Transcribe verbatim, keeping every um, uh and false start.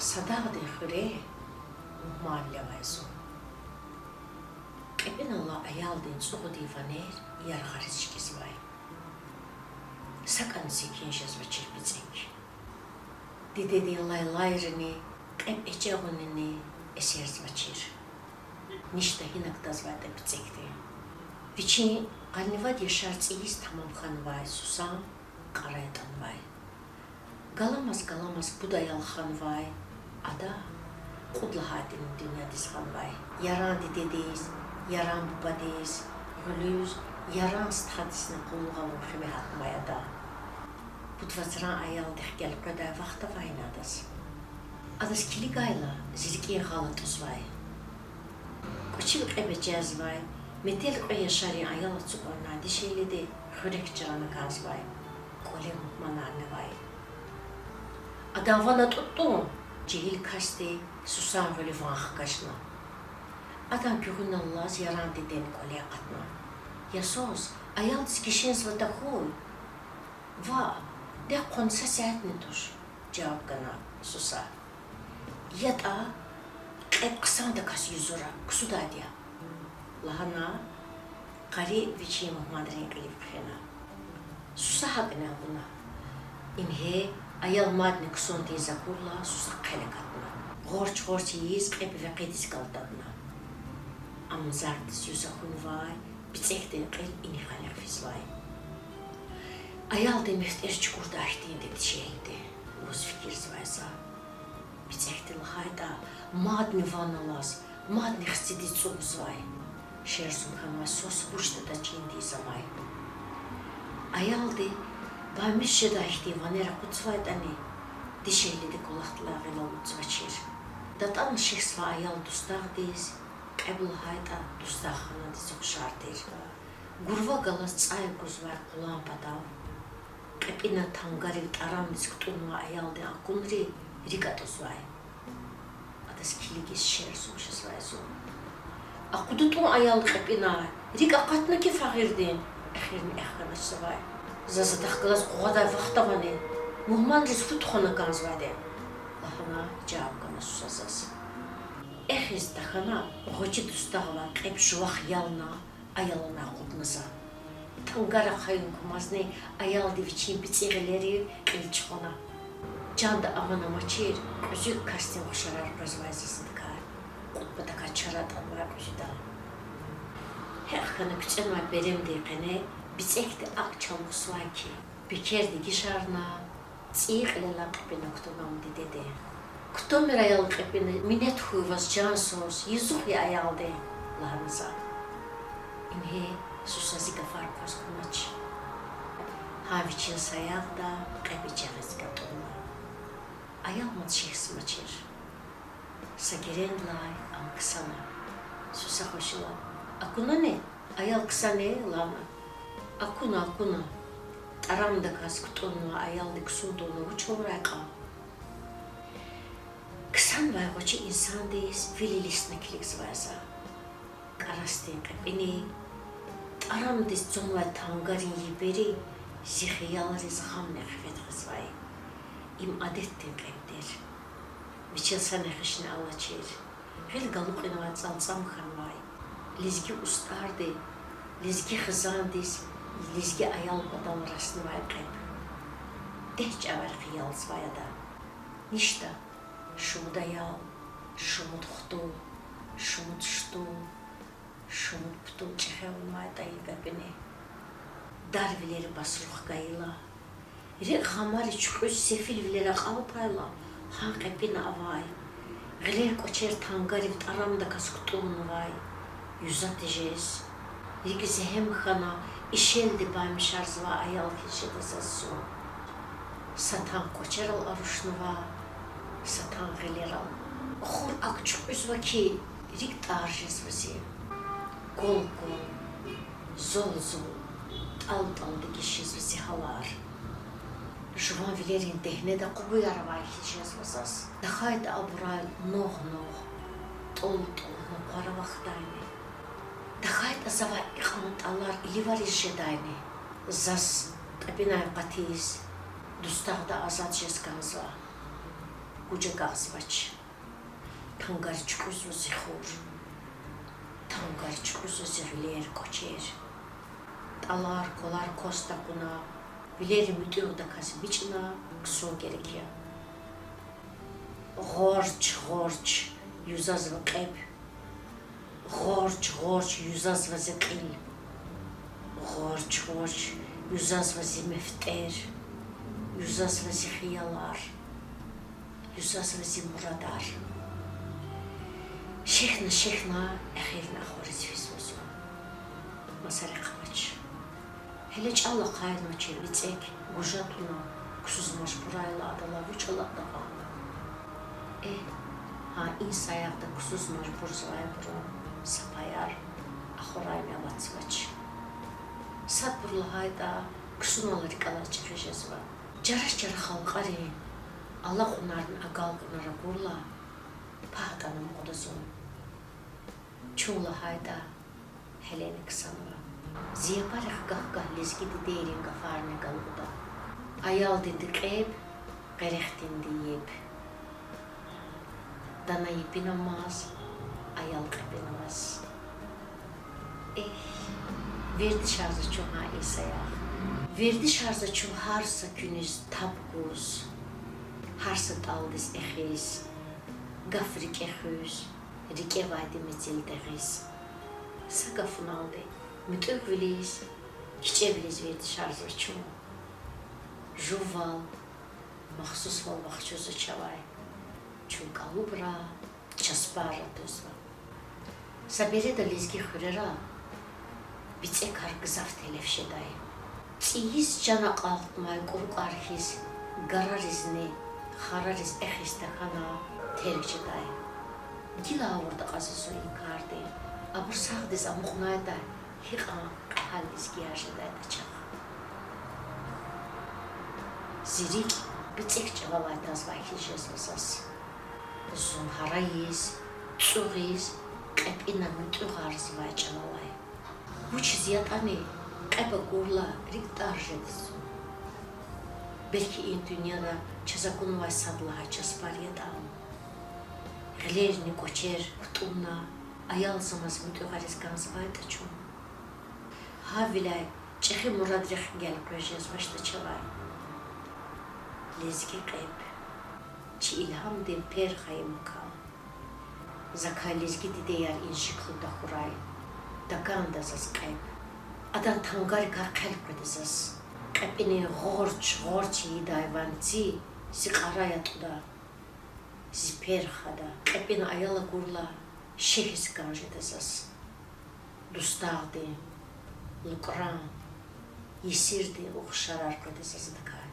Са дагъдин хуьре мугьманвиле авай зун. КьепӀинал алай аялдин цӀугъдин ванер яргъариз чкӀизвай. СакӀани секин жезвачир бицӀек. Дидедин лайлайрини, кьеб эчӀагъунини эсерзавачир. Ништа гьинагдазвайтӀа бицӀекди. Вичин къанни вад яшар цӀийиз тамам хьанвай Сусан кьарай атӀанвай. Галамаз-галамаз пуд аял ханвай ада кьуд лагьайдини дуьньядиз гъанвай. Яран дидедиз, яран бубадиз, гъуьлуьз, яран стхадизни къуллугъ авун хиве гьатнавай ада. Пуд вацран аялдихъ гелкъведай вахт авайни адаз? Адаз килигайла, зи рикӀин гъал атӀузвай. КӀвачив кьеб эчӀязавай, метел кьве яшарин аял ацукьна дишегьлиди хуьрек чрана кӀанзавай, кӀвале мугьманарни авай. Адан ван атӀутӀун, жегьил касди Сусан гъуьлуь ван хкажна. Адан гуьгъуьналлаз яран дидени кӀвале акъатна. Я свас, аялдиз кишинзава тахьуй? Ваъ, нек къвана са сятни туш,— жаваб гана Суса. ЯтӀа, кьеб хъсандаказ юзура, ксудайди я,— лагьана, къари вичин мугьманрин кьилив хъфена. Суса гьакӀни авуна. Ингье, аял мадни ксун тийиз акурла, Суса хъел акатна. Гъорч-гъорч ийиз кьеб векъидиз калтадна. Ам зардиз юза хьунвай, бицӀекдин кьил инихъ-анихъ физвай. Аялдин мефтӀер чукурдай хьтинди дишегьлиди,— лугьуз фикирзавай за. БицӀекди лагьайтӀа, мадни ван алаз, мадни хцидиз цӀугъзавай. Шерзун хьанвай свас вучдатӀа чин тийиз амай. Аялди бамир жедай хьтин ванер акъудзавайтӀани, дишегьлиди кӀвалахдилай гъил алудзавачир. ДатӀана шехьзавай аял дустагъдиз, кьеб лагьайтӀа, дустагъханадиз ухшар тир. Гурва галаз цӀай акузвай къулан патав кьепӀина тангарив тӀарамдиз кутӀунвай аялдин акунри рикӀ атӀузвай. Адаз килигиз шерзун жезвай зун. АкъудатӀун аял кьепӀинай, рикӀ акъатна хьи фагъирдин, эхирни эхканачзавай. Заз адахъ галаз къугъвадай вахт авани? Мугьманриз фу тухвана кӀанзавайди я,— лагьана жаваб гана Суса заз. Эхиз тахьана, гъвечӀи дустагъвай кьеб жувахъ ялна, аялни акъудна за. Тангар ахъаюн кумазни аялди вичин бицӀи гъилерив кьил чугъуна. Чанда авун амачир кьуьзуь касдин ухшарар къвезвай заз адакай, кьуд патакай чара атӀанвай кьуьзуьдал. Гьекь хьана куьцӀенвай беремдин къене бицӀекди акӀ чалухзавай хьи, пекер дегишарна, цӀийи кьилелай кьепӀина кутуна ам дидедин. Кутамир аял кьепӀина, минет хьуй ваз, чан свас, юзух я аялдин,— лагьана за. Ингье, Суса зи гафар кваз кьунач. Гьа вичин саягъда кьеб ичӀ ягъиз гатӀунна. Аял мад шехьзамачир. Са герендилай ам ксана. Суса хвашила: Акунани? Аял ксани? лагьана. Акуна, акуна. ТӀарамдаказ кутӀунвай аялди ксун тавуна вуч авурай кьван? Ксанвай гъвечӀи инсандиз вил илисна килигзавай за. КӀарасдин кьепӀини, тӀарамдиз цанвай тангарин йибери зи хиялриз гъамни хъфет гъизвай. Им адетдин кьеб тир. Вичел са нехишни алачир. Гъил галукьнавай цӀалцӀам хьанвай. Лезги устӀарди лезги хизандиз, лезги аял патал раснавай кьеб. Дегь чӀаварихъ ялзавай ада. Ништа: шумуд аял, шумуд хтул, шумуд штул, шумуд птул чӀехи авунвайтӀа и кьепӀини. Дарвилери басрухъ гайила, рикӀ гъамари чуькьуьз сефилвилер акьалтайла, гьа кьепӀина авай, гъилер-кӀвачер тангарив тӀарамдаказ кутӀуннавай, юза тежез, рикӀ зегьем хьана, ишелди бамишарзавай аял хьиз жеда заз зун. Са тан кӀвачерал арушнава, са тан гъилерал. Хур акӀ чуькьуьзва хьи, рикӀ тӀар жезва зи. Квал-квал, зул-зул, тӀал-тӀал дегиш жезва зи гьалар. Жуван вилерин дегьнеда къугъуяр авай хьиз жезва заз. ТахьайтӀа абурай нагъв-нагъв, тӀул-тӀул накъвар авахьдайни. ТахьайтӀа завай икьван тӀалар иливариз жедайни. Заз кьепӀинай къатиз, дустагъда азад жез кӀанзава. Гужа агакьзавач. Тангар чуькьуьзва зи хур, тангар чуькьуьзва зи гъилер, кӀвачер. ТӀалар, квалар кваз такуна, вилерин муьтӀуьгъдаказ бичӀна ксун герек я. Гъорч-гъорч юзазва кьеб, гъорч-гъорч юзазва зи кьил, гъорч-гъорч юзазва зи мефтӀер, юзазва зи хиялар, юзазва зи мурадар. Шехьна-шехьна эхирни ахвариз физва зун. Маса рехъ авач. Гьеле чӀал ахъайнавачир ви цӀекӀ гужа туна, ксуз мажбурайла адалай вуч алакьда кьван? Э, гьа и саягъда ксуз мажбурзавайбурун са паяр ахварайни аватзавач. Садбуру лагьайтӀа, ксунал рикӀ алаз чӀехи жезва. Чара-чара халкьарин алакьунарни агалкьунар акурла, пагь атӀана амукьда зун. Чун лагьайтӀа, гьелени ксанва. Зи япарихъ гагь-гагь лезги дидейрин гафарни агалкьуда: аялдинди кьеб, къерехдинди еб. Дана епинамаз, аял кьепӀинамаз. Эхь, вердишарзава чун гьа и саягъ. Вердишарзава чун гьар са куьниз таб гуз, гьар са тӀалдиз эхиз, гаф рикӀе хуьз, рикӀевайди мецел тегъиз. Са гафуналди, муьтӀуьгъвилиз, кичӀевилиз вердишарзава чун. Жувал, махсусвал вахчузва чавай. Чун кӀалубра, часпарра тузва. Са береда лезги хуьрера бицӀекар гзаф телеф жедай. ЦӀийиз чан акьалтмай кӀурукӀар хьиз, гараризни харариз эхиз тахьана, терг жедай. Гила гъавурда кьазва зун и кардин. Абур сагъдиз амукьнайтӀа, гьикьван кьегьал лезгияр жедайтӀа чахъ. Зи рикӀ бицӀек чӀавалай тазвай хьиз жезва заз. Зун гьарайиз, цӀугъиз, кьепӀина муьтӀуьгъарзавай чӀавалай. Вучиз ятӀани, кьеб акурла, рикӀ тӀар жеда зун. Белки и дуьньяда чаз акунвай сад лагьай часпар ятӀа ам. Гъилерни кӀвачер кутӀунна, аялзамаз муьтӀуьгъариз кӀанзавайтӀа чун. Гьавиляй чӀехи мурадрихъ гелкъвез жезвачтӀа чавай. Лезги кьеб, чи илгьамдин пер хайи макан. Закай лезги дидеяр и шикилда тахьурай. Таганда заз кьеб. Адан тангарикай хъел къведа заз. КьепӀинин гъорч-гъорч ийидай ванци зи кьарай атӀуда. Зи пер хада. КьепӀина аял акурла, шехьиз кӀан жеда заз. Дустагъдин, лукӀран, есирдин ухшарар къведа заз адакай.